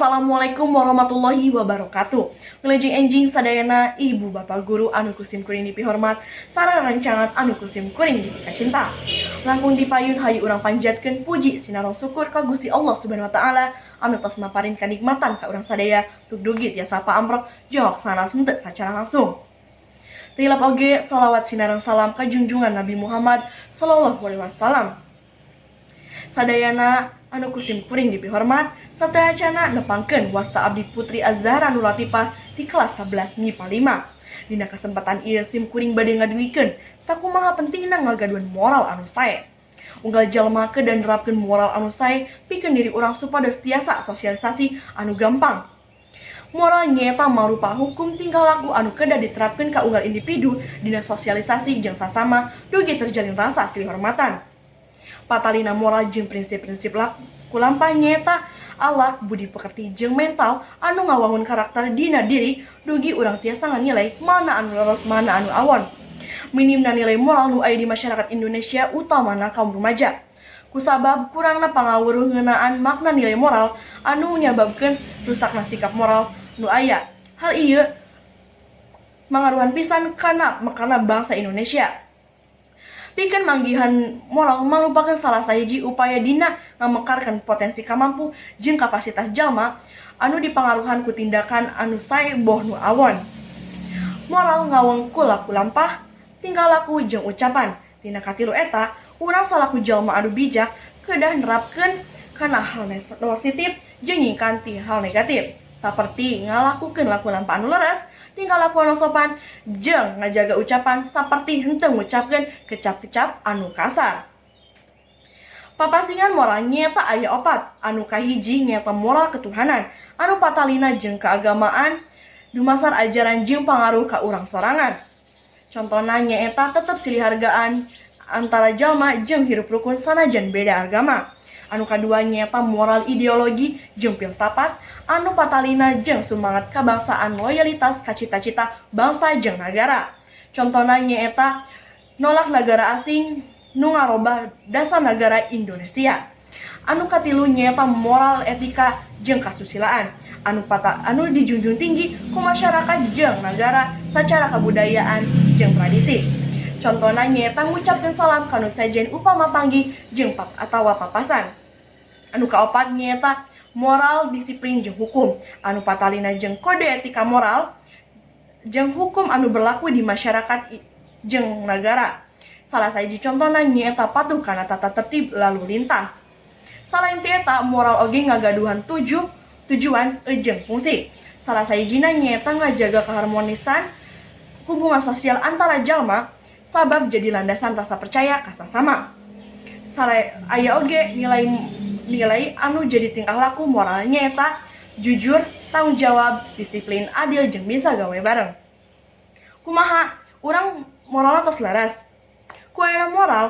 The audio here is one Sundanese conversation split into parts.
Assalamualaikum warahmatullahi wabarakatuh. Wilujeng enjing sadayana, ibu bapak guru anu ku sim kuring dipihormat sareng rencangan anu ku sim kuring dipikacinta. Langkung dipayun, hayu urang panjatkeun puji sinareng syukur ka Gusti Allah Subhanahu wa Taala anu tos maparin kanikmatan ka urang sadaya dugi tiasa paamprok jawab sanes henteu sacara langsung. Teu hilap oge sholawat sinareng salam ka junjungan Nabi Muhammad sallallahu alaihi wasallam. Sadayana anu ku sim kuring dipihormat, sateuacana nepangkeun wasta abdi, Putri Azhara Nurlatifah di kelas 11 MIPA 5. Dina kesempatan ieu sim kuring bade ngadugikeun sakumaha pentingna ngagaduhan moral anu sae. Unggal jalma kedah nerapkeun moral anu sae pikeun diri urang supados tiasa sosialisasi anu gampang. Moral nyaeta marupa hukum tingkah laku anu kedah diterapkeun ka unggal individu dina sosialisasi jeung sasama dugi terjalin rasa silih hormatan. Patalina moral jeung prinsip-prinsip laku lampah nyaeta alak, budi pekerti jeung mental anu ngawangun karakter dina diri dugi urang tiasa nganilai mana anu leres, mana anu awon. Minimna nilai moral nu aya di masyarakat Indonesia, utamana kaum rumaja, kusabab kurangna pangawuruh ngeunaan makna nilai moral anu nyababkeun rusakna sikap moral nu aya. Hal ieu mangaruhan pisan kana mekarna bangsa Indonesia. Pikeun manggihan moral mangrupakeun salah sahiji upaya dina ngamekarkeun potensi kamampu jeung kapasitas jalma anu dipangaruhan ku tindakan anu sae boh nu awon. Moral ngawengku laku lampah, tingkah laku jeung ucapan. Tina katilu eta, urang salaku jalma anu bijak kedah nerapkeun kana hal positif jeung nyingkan ti hal negatif, saperti ngalakukeun laku lampah anu leres, tingkah laku anu sopan, jeung ngajaga ucapan saperti henteu ngucapkeun kecap-kecap anu kasar. Papasingan moral nyaeta aya opat. Anu kahiji nyaeta moral ketuhanan anu patalina jeung keagamaan dumasar ajaran jeung pangaruh ka urang sorangan. Contona nyaeta tetep silih hargaan antara jalma jeung hirup rukun sanajan beda agama. Anu kadua nyaeta moral ideologi jeung filsafat anu patalina jeung sumangat kabangsaan, loyalitas ka cita-cita bangsa jeung nagara. Contona nyaeta nolak nagara asing nu ngarobah dasar nagara Indonesia. Anu katilu nyaeta moral etika jeung kasusilaan anu pata anu dijunjung tinggi ku masyarakat jeung nagara sacara kabudayaan jeung tradisi. Contona nyaeta ngucapkeun salam ka nu sejen upama panggih jeung pap atawa papasan. Anu kaopat nyaeta moral disiplin jeung hukum anu patalina jeung kode etika moral jeung hukum anu berlaku di masyarakat jeung nagara. Salah sahiji contona nyaeta patuh kana tata tertib lalu lintas. Salain ti eta, moral oge ngagaduhan tujuh tujuan jeung fungsi. Salah sahijina nyaeta ngajaga keharmonisan hubungan sosial antara jalma sabab jadi landasan rasa percaya ka sasama. Aya oge nilai nilai anu jadi tingkah laku moral nyaeta jujur, tanggung jawab, disiplin, adil, jeung bisa gawe bareng. Kumaha urang moralna tos leres? Ku ayana moral,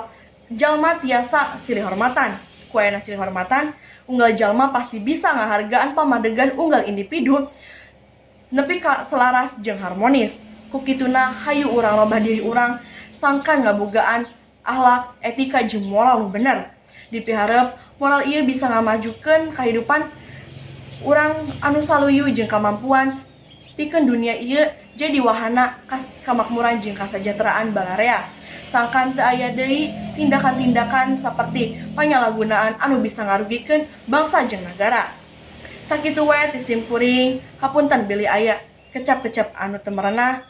jalma tiasa silih hormatan. Ku ayana silih hormatan, unggal jalma pasti bisa ngahargaan pamadegan unggal individu nepi ka selaras jeung harmonis. Ku kituna, hayu urang robah diri urang sangkan ngabogaan akhlak, etika jeung moral nu bener. Dipiharep moral ieu bisa ngamajukeun kahidupan urang anu saluyu jeung kamampuan pikeun dunia ieu jadi wahana kas kamakmuran jeung kasejahteraan balarea, sangkan teu aya deui tindakan-tindakan saperti panyalahgunaan anu bisa ngarugikeun bangsa jeung nagara. Sakitu wae ti sim kuring, hapunten bilih aya kecap-kecap anu teu merenah.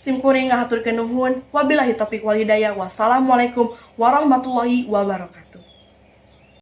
Sim kuring ngahaturkeun nuhun. Wabillahi taufik wal hidayah. Wassalamualaikum warahmatullahi wabarakatuh.